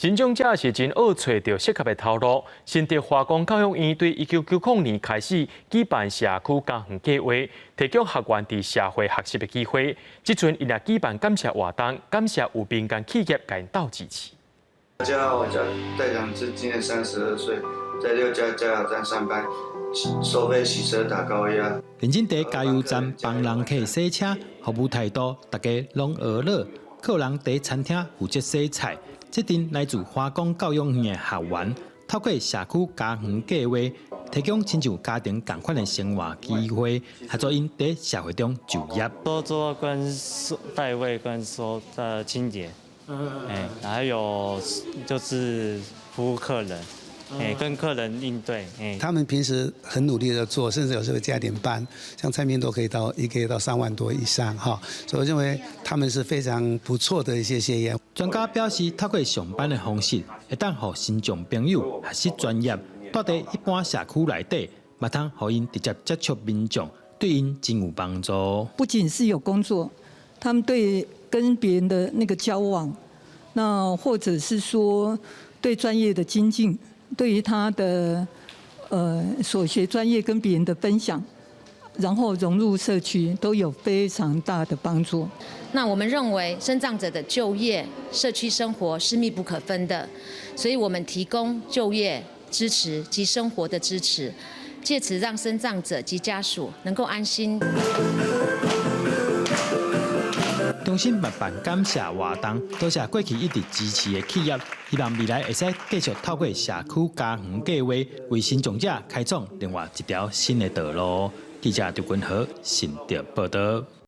身障者是真愛揣著適合的頭路。新竹華光教育院對1990年開始舉辦社區家園計畫，提供學員佇社會學習的機會。這陣𪜶也舉辦感謝活動，感謝有民間企業共𪜶鬥支持。大家好，我叫戴長志，今年32歲，在六家加油站上班，收費洗車打高壓。認真佇加油站幫人客洗車，服務態度大家攏呵樂。客人佇餐廳負責洗菜。這陣來自華光教育院的學員，透過社區家園計畫，提供親像家庭仝款的生活機會，協助𪜶佇社會中就業。多做關代位跟說的清潔，哎，還有就是服務客人，哎，跟客人應對，哎。他們平時很努力的做，甚至有時候加點班，像餐廳都可以到一個月到3萬多以上，哈，所以我認為他們是非常不錯的一些學員。專家表示，透過上班的方式，會當予身障朋友學習專業，蹛佇一般社區內底，嘛通予𪜶直接接觸民眾，對𪜶真有幫助。不僅是有工作，他們對跟別人的那個交往，那或者是說對專業的精進，對於他的所學專業跟別人的分享，然後融入社區都有非常大的幫助。那我們認為，身障者的就業、社區生活是密不可分的，所以我們提供就業支持及生活的支持，借此讓身障者及家屬能夠安心。中心嘛辦感謝活動，多謝過去一直支持的企業，希望未來會使繼續透過社區家園計畫，為身障者開創另外一條新的道路。記者劉君和新竹報道。